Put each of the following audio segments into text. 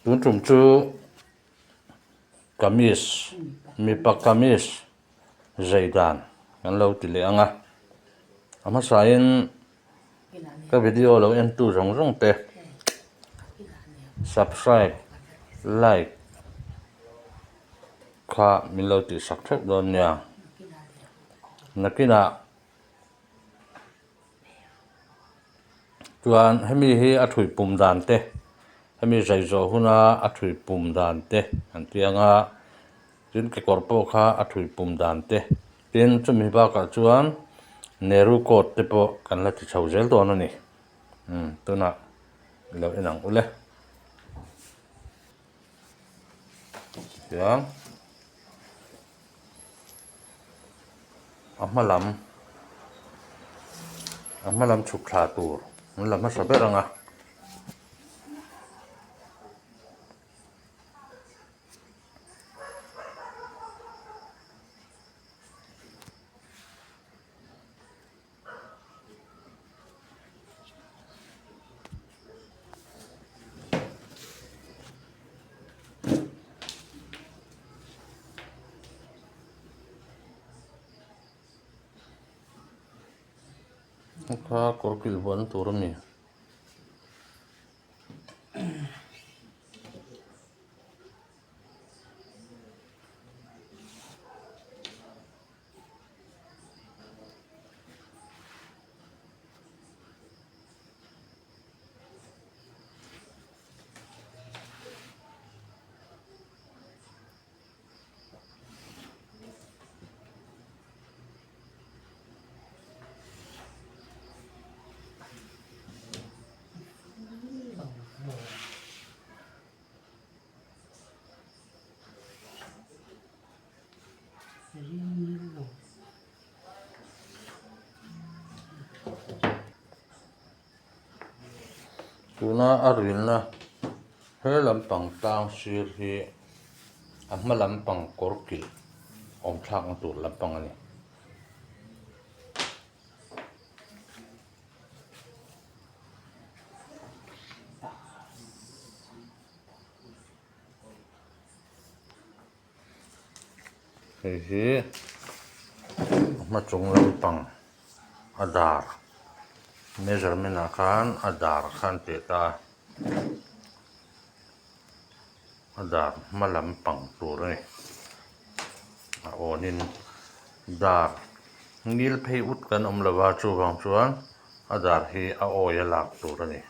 Tun tum chu kamis mipa kamis zai dan kan lo ti leh ang a a hmasain ka video lo en tu zawng zawng te subscribe like kha min lo tih sak theuh dawn nia nakinah Chuan hemi hi a thui pum dan te hemi zai zawh huna a thui pum dan te an ti ang a tin kekawr pawh kha a thui pum dan te tin chumi bakah chuan Nehru coat te pawh kan la ti chho zel dawn a ni umm tunah ilo en ang ule tiang. A hma lam a hma lam chhuk thla tur an la hmasa ber ang a. Kha kawr kilh vuahna tur a ni. Tuna a rilna he lampang tlang sir hi a hma lampang kawr kilh awm thlakna tur lampang a ni. Hei hi a hmachung lampang a dar measurement ah khan a dar kha an teh ta a a dar hma lampang tur a ni a awn in dar ngil phei ut kan awm lo va chuvang chuan a dar hi a awi a lak tur a ni.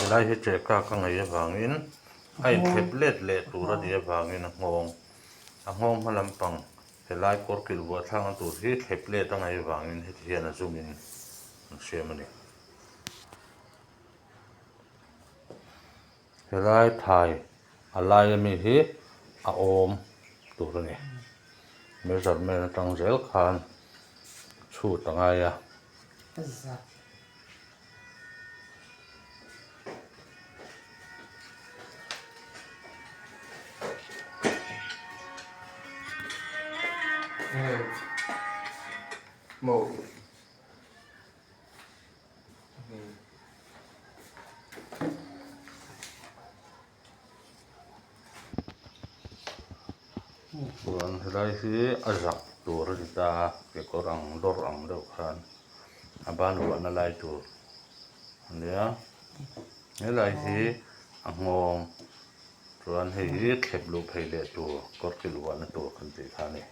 Helai hi ṭehka ka ngaih avangin a inthlep let leh tur a nih avangin a nghawng a nghawng hma lampang helai kawr kilh vuah thlakna tur hi thlep let a ngaih avangin heti hian a zumin an siam a ni. Helai thai a lai ami hi a awm tur a ni measurement atang zel khan chhut a ngai a. Chuan helai hi a zak tur a ni ta a kekawr ang dawr ang deuh khan a ban vuahna lai tur a nia helai hi a nghawng chuan hei hi thlep luh phei leh tur kawr kilh vuahna tur kan tih kha a ni.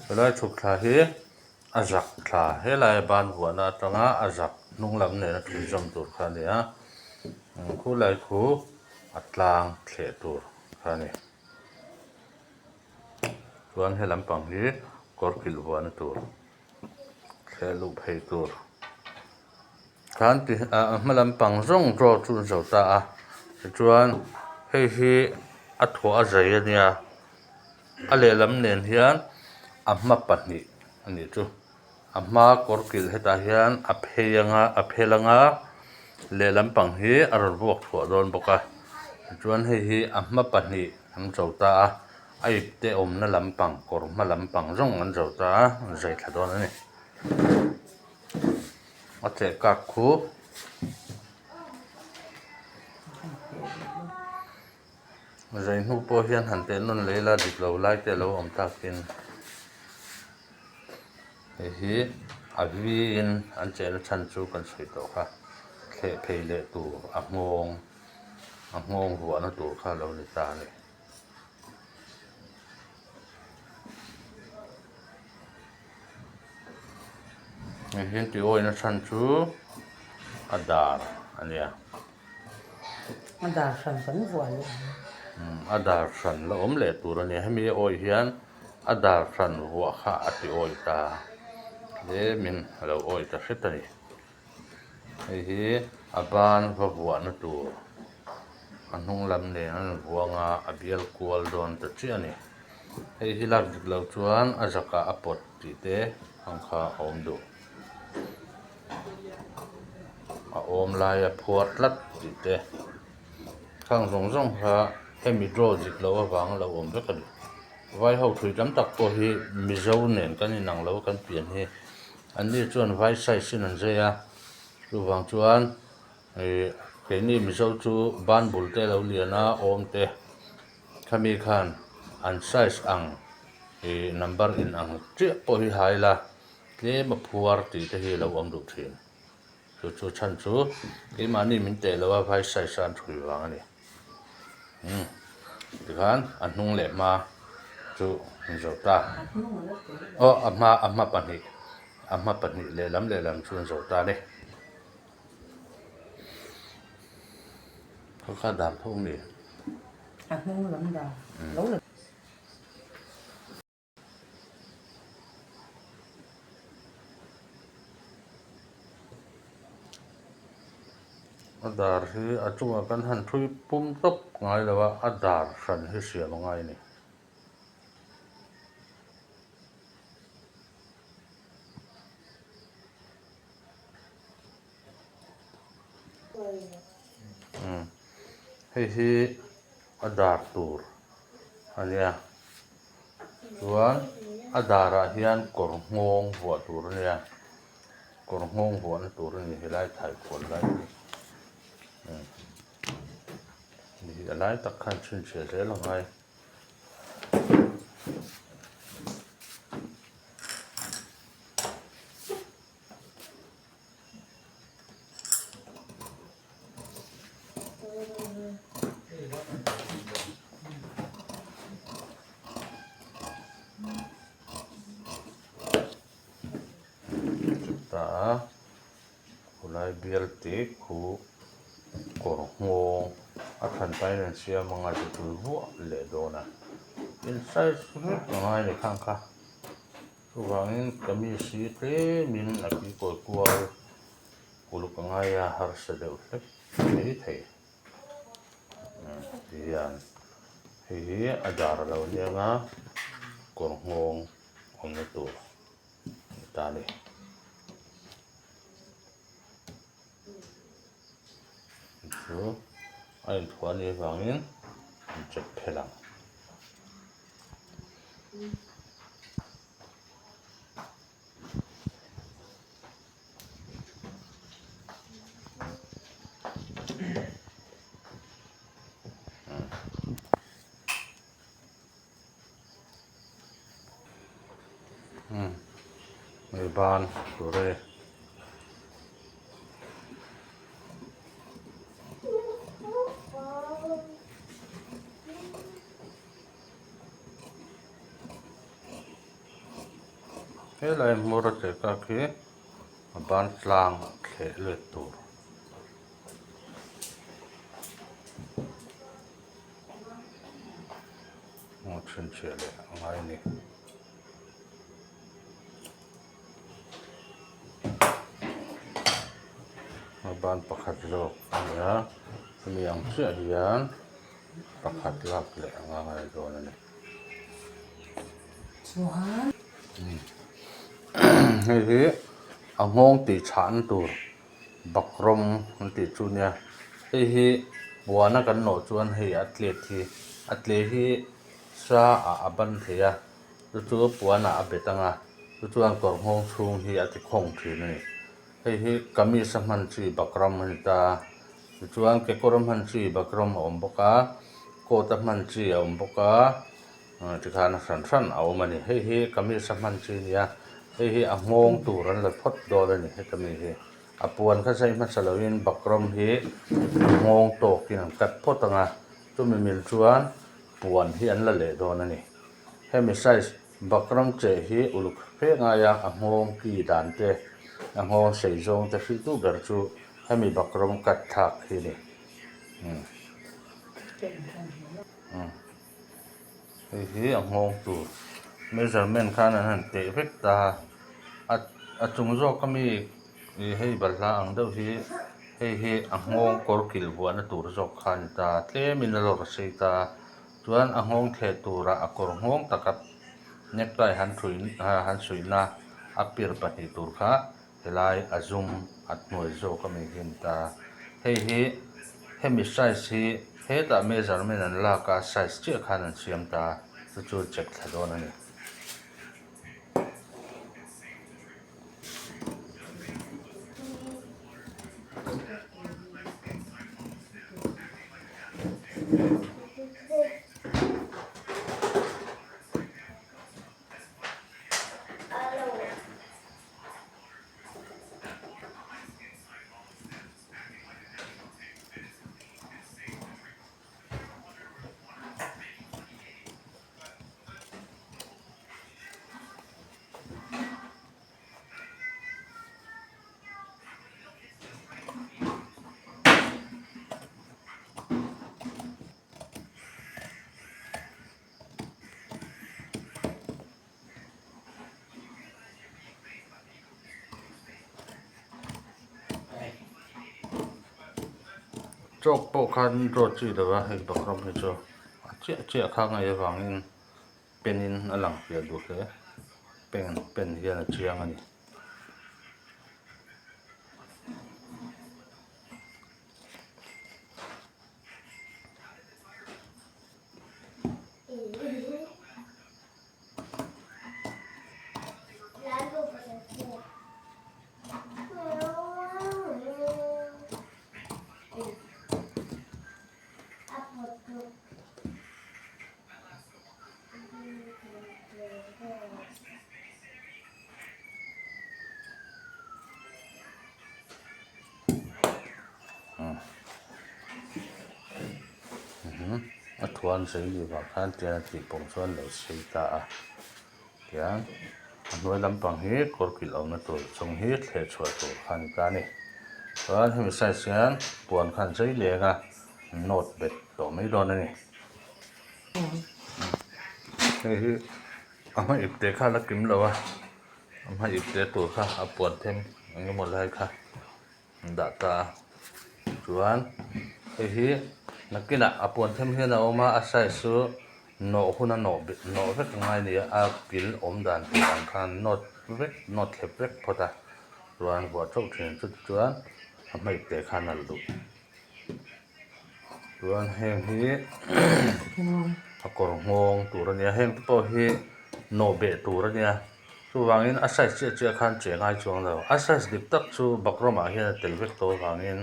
Helai chhuk thla hi a zak thla helai ban vuahna atanga a zak hnung lam nena thui zawm tur kha a ni a khulai khu a tlang thleh tur kha a ni chuan he lampang hi kawr kilh vuahna tur thleh luh phei tur khan ti ah a hma lampang zawng draw chu an zo ta a tichuan hei hi a thuah a zai a nia a lehlam nen hian a hma pahnih a nih chu a hma kawr kilh hetah hian a phei anga a phel anga lehlam pang hi a rawn vuak chhuah dawn bawk a tichuan hei hi a hma pahnih. An zo ta a, a ipte awmna lampang kawr hma lampang zawng an zo ta a, an zai thla dawn a ni. A cheh kak khu zai hnu pawh hian han teh nawn leh ila dik lo lai te a lo awm takin hei hi a viin an chehna chhan chu kan sawi tawh kha thleh phei leh tur a nghawng. A nghawng vuahna tur kha a lo ni ta a ni. Hei hian tih awihna chhan chu a dar a nia. A dar hran kan vuah leh ang. Umm a dar hran la awm leh tur a nia. Hemi a awih hian a dar hran vuah kha a ti awih ta tlemin a lo awih ta hret a ni. Hei hi a ban va vuahna tur a hnung lam nen an vuang a a bial kual dawn ta chiah a ni. Hei hi lak dik loh chuan a zakah a pawt tih te ang kha a awm duh. A awm laia phuar tlat tih te khang zawng zawng kha hemi draw dik loh avanga lo awm vek a ni. Vai ho thui tam tak pawh hi Mizo nen kan inang lo a kan pian hi. Anni chuan vai size in an zai a, chuvang chuan ih keini Mizo chu ban bul te lo lian a awm te khami khan an size ang ih number in ang chiah pawh hi hai la tlem a phuar tih te hi a lo awm duh thin. Chu chu chhan chu keimahni min teh lo a vai size a an thui vang a ni. Umm tikhan a hnung leh hma chu an zo ta aw a hma a hma pahnih a hma pahnih lehlam lehlam chu an zo ta a ni kha kha dan tho a ni. A hnung lam dan lo la. A dar hi a chungah kan han thui pum tawp ngai lo a, a dar hran hi siam a ngai a ni. Hei hi a dar tur a nia chuan a darah hian kawr nghawng vuah tur a nia kawr nghawng vuahna tur a ni helai thaikhual lai hi umm a lai tak khan chhinchhiah zel a ngai. Chutah khulai bial te khu kawr nghawng a than pahin an siam anga chu tui vuah leh dawn a in size vek a ngai ni khang kha. Chuvangin kamis hi tlemin a tuikawi kual uluk a ngai a, harsa deuh hlek mai thei. Ti hian hei hi a dar a lo hniang a, kawr nghawng awmna tur a ni ta a ni. Chu a inthuah a nih avangin an check phel ang. Hei ban tur a ni. Helai hmur a che tak hi a ban tlang thleh let tur. Aw chhinchhiah leh a ngai a ni. A ban pakhat zawk a ni a hemi ang chiah hian pakhat lak leh a ngai dawn a ni. Chuan. Hei hi a nghawng tih chhahna tur bakrawng an tih chu nia hei hi puana kan nawh chuan hei a tlet hi. A tle hi sa ah a ban thei a, chu chu puan ah a bet ang a, chu chuan kawr nghawng chhung hi a ti khawng thin a ni. Hei hi kamis a hman chi bakram a ni ta a, tichuan kekawr a hman chi bakram a awm bawk a, coat a hman chi a awm bawk a, tikhan a hran hran a awm a ni. Hei hi kamis a hman chi a ni a, hei hi a nghawng tur an la phawt dawn a ni hetami hi. A puan kha zai hmasa loin bakram hi a nghawng tawkin an cut phawt ang a, chumi mil chuan puan hi an la leh dawn a ni. Hemi size bakram cheh hi uluk fe ngai a, a nghawng ki dan te, a nghawng sei zawng te hrilh duh ber chu hemi bakram cut thlak hi a ni. Hei hi a nghawng tur measurement khan an han teh vek ta a a chung zawk ami ih hei balhla ang deuh hi hei hi a nghawng kawr kilh vuahna tur zawk kha a ni ta tlemin a lawr a sei ta chuan a nghawng thleh turah a kawr nghawng taka necktie han thui han suihna a pir pahnih tur kha helai a zum a hnuai zawk ami hi a ni ta. Hei hi hemi size hi hetah measurement an lak a size chiah khan an siam ta chu chu check thla dawn a ni. Chalk pawh khan draw chi lo va hei background hi chu a chiah chiah kha ngaih avangin pen in a lang fiah duh hle pen pen hian a chiang a ni. A thuan sei ni vang khan tian a tih pawng chuan lo sei ta a tian a hnuai lampang hi kawr kilh awmna tur chung hi thleh chhuah tur kha a ni ta a ni chuan hemi size hian puan khan zai leng a nawt bet tawh mai dawn a ni hei hi a hma ip te kha a la kim lo a a hma ip te tur kha a puan them eng emaw lai kha. An dah ta a chuan hei hi nakinah a puan them hian a awm a a size chu nawh huna nawh nawh vek a ngai a ni a a kil awm dan tur ang khan nawt vek nawt thlep vek phawt a chuan vuah theuh thin chuti chuan a hmei teh khan a la duh chuan heng hi a kawr nghawng tur a nia heng te pawh hi nawh beh tur a nia. Chuvangin a size chiah chiah khan che ngai chuang lo. A size dik tak chu backroom ah hian a tel vek tawh avangin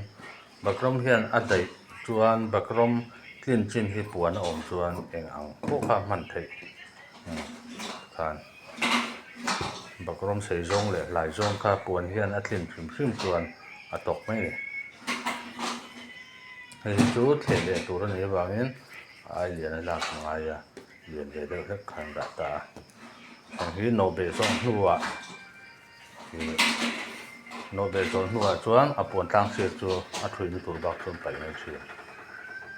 backroom hian a daih chuan backroom tlin chin hi puan a awm chuan eng ang pawh kha a hman theih khan backroom sei zawng leh hlai zawng kha puan hian a tlin hrim hrim chuan a tawk mai a ni. Hei hi chu thleh leh tur a nih avangin a ai lian a lak a ngai a. Lian ve deuh hlek khan dah ta a heng hi nawhbeh zawng hnuah ih nawhbeh zawh hnuah chuan a puan tlang sir chu a thuina tur bak chuan paih mai thin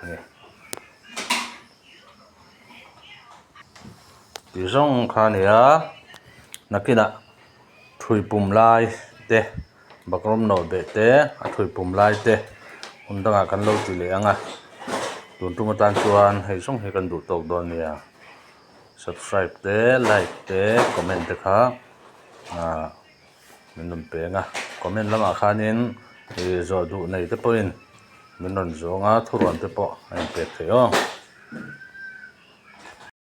a ni. Tih zawng kha a ni a nakinah thui pum lai te Bakrawm nawhbeh te a thui pum lai te hmun dangah kan lo ti leh ang a tun tum atan chuan hei zawng hi kan duh tawk dawn nia subscribe te like te comment te kha ah min rawn peng a comment lamah khanin ih zawh duh nei te pawhin min rawn zawng a thuruan te pawh a inpek theih aw.